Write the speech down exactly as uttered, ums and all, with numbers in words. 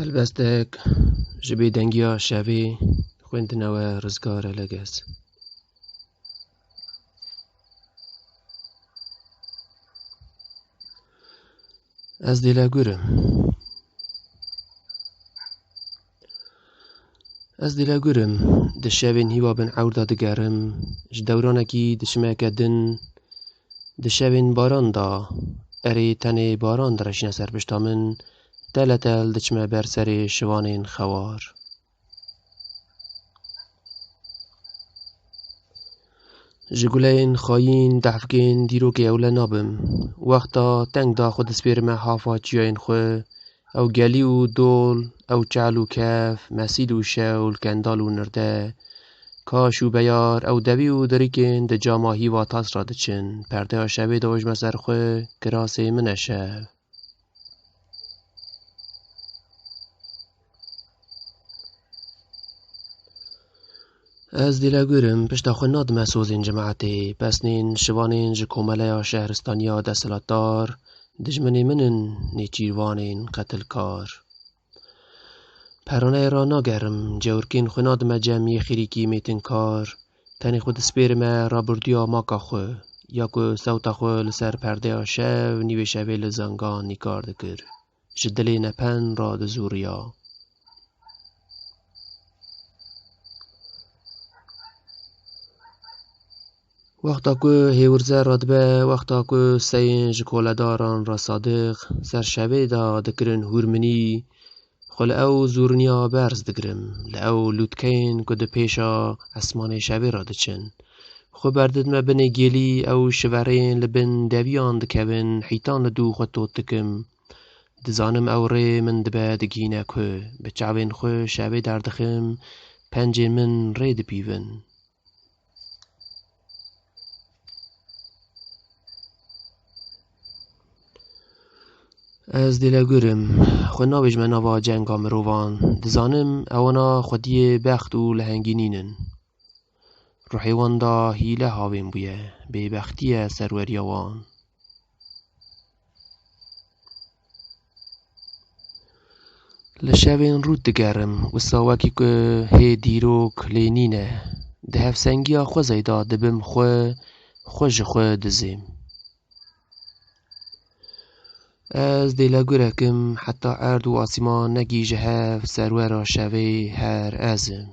Helbestek ji bêdengiya şevê xwendine we Rizgar Elegez. Ez dêlegur im. Ez dêlegur im, di şevên hîva bin ewr de digerim, ji dewranekî diçime ke din, di şevên baran de, erê tenê baran direşîne ser pişta min, tele tel diçime ber serê şivanên xewar. Ji guleyên xayîn, dehfgên dîrokê ewle nabim. Wexta teng da xwe dispêrime hafa çiyayên xwe, ew gelî û dol, ew çel û kef, mesîl û şewl, kendal û nirde, kaş û beyar, ew devî û dirîkên di cama hîva tas re diçin. Perdeya şevê diojme ser xwe, kirasê min e şev. Ez dêlegur im, pişta xwe nadime sozên cemaetê, pesnên şivanên ji komeleya şehristaniya desthilatdar, dijminê min in nêçîrvanên qetilkar. Peraneyê ra nagerim, cewrkên xwe nadime cem yê xêrîkî mêtinkar, tenê xwe dispêrime rabirdûya maka xwe, ya ku sewta xwe li ser perdeya şev nîvê şevê li zangan nîkar dikir, ji dilê nepen ra dizûriya. Wexta ku hêwirze radibe, wexta ku seyên ji koledaran re sadiq, ser şevê de dikirin hûrminî, xwe li ew zûriniya berz digirim, li ew lûtkeyên ku di pêşa esmanê şevê re diçin. Xwe berdidime binê gêlî, ew şiverên li bin deviyan dikevin, hîtan li dû xwe tot dikim. Dizanim ew rê min dibe digihîne ku, bi çavên xwe şevê derdixim, pencên min rê dipîvin. Ez dêlegur im, xwe nabêjime nava cenga mirovan. Dizanim ewana xwediyê bext û lehengî nînin. Ruhê wan da hîle havên bûye, bêbextî ye serweriya wan. Li şevên rût digerim, wisa wekî ku hê dîrok lê nîne. Di hevsengiya xwe zeyda dibim xwe, xwe ji xwe dizêm. Ez dêlegurek im, heta erd û asîman negî ji hev serwera şevê her ez im.